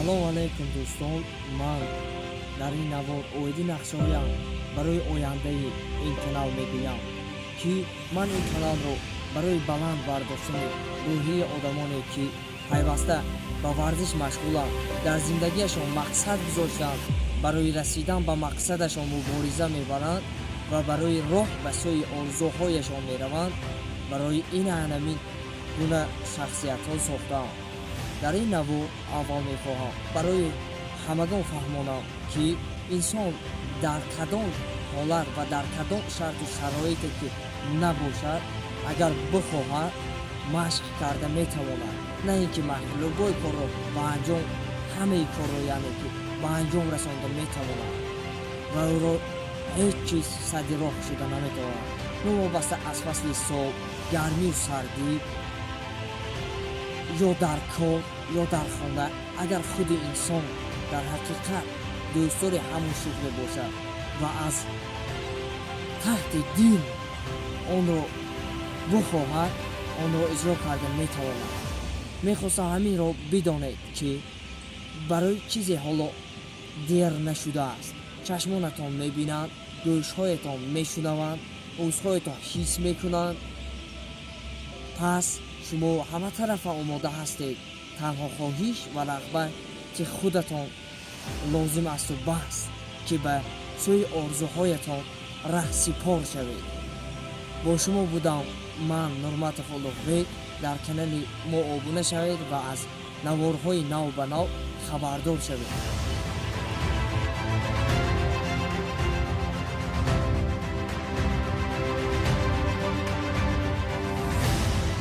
Салому алайкум, дӯстон. Ман дар ин навор оиди нақшаҳоям барои ояндаи ин канал мегӯям, ки ман ин каналро барои баланд бардоштани рӯҳияи одамоне, ки пайваста ба варзиш машғуланд, дар зиндагиашон мақсад гузоштанд, барои расидан ба мақсадашон мубориза мебаранд ва барои роҳ ба сӯи орзуҳояшон мераванд, барои ин ҳамин гуна шахсиятҳо сохтаам. Дар ин навор аввал мехоҳам барои ҳамагон фаҳмонам, ки инсон дар кадом ҳолат ва дар кадом шарту шароите ки набошад, агар бихоҳад, машқ карда метавонад. На ин ки машқ, любой корро ба анҷом, ҳамаи корро, яъне ки ба анҷом расонда метавонад ва ӯро ҳеҷ чиз садди роҳ шуда наметавонад, новобаста аз фасли сол, гармию сардӣ, ё дар кор, ё дар хона. Агар худи инсон дар ҳақиқат дӯстдори ҳамон шуғле бошад ва аз таҳти дил онро бихоҳад, онро иҷро карда метавонад. Мехостам ҳаминро бидонед, ки барои чизе ҳоло дер нашудааст. Чашмонатон мебинанд, гӯшҳоятон мешунаванд, узвҳоятон ҳис мекунанд, пас шумо ҳаматарафа омода ҳастед. Танҳо хоҳиш ва рағбати худатон лозим асту бас, ки ба сӯи орзуҳоятон раҳсипор шавед. Бо шумо будам ман, Нурматов Улуғбек. Дар канали мо обуна шавед ва аз наворҳои нав ба нав хабардор шавед.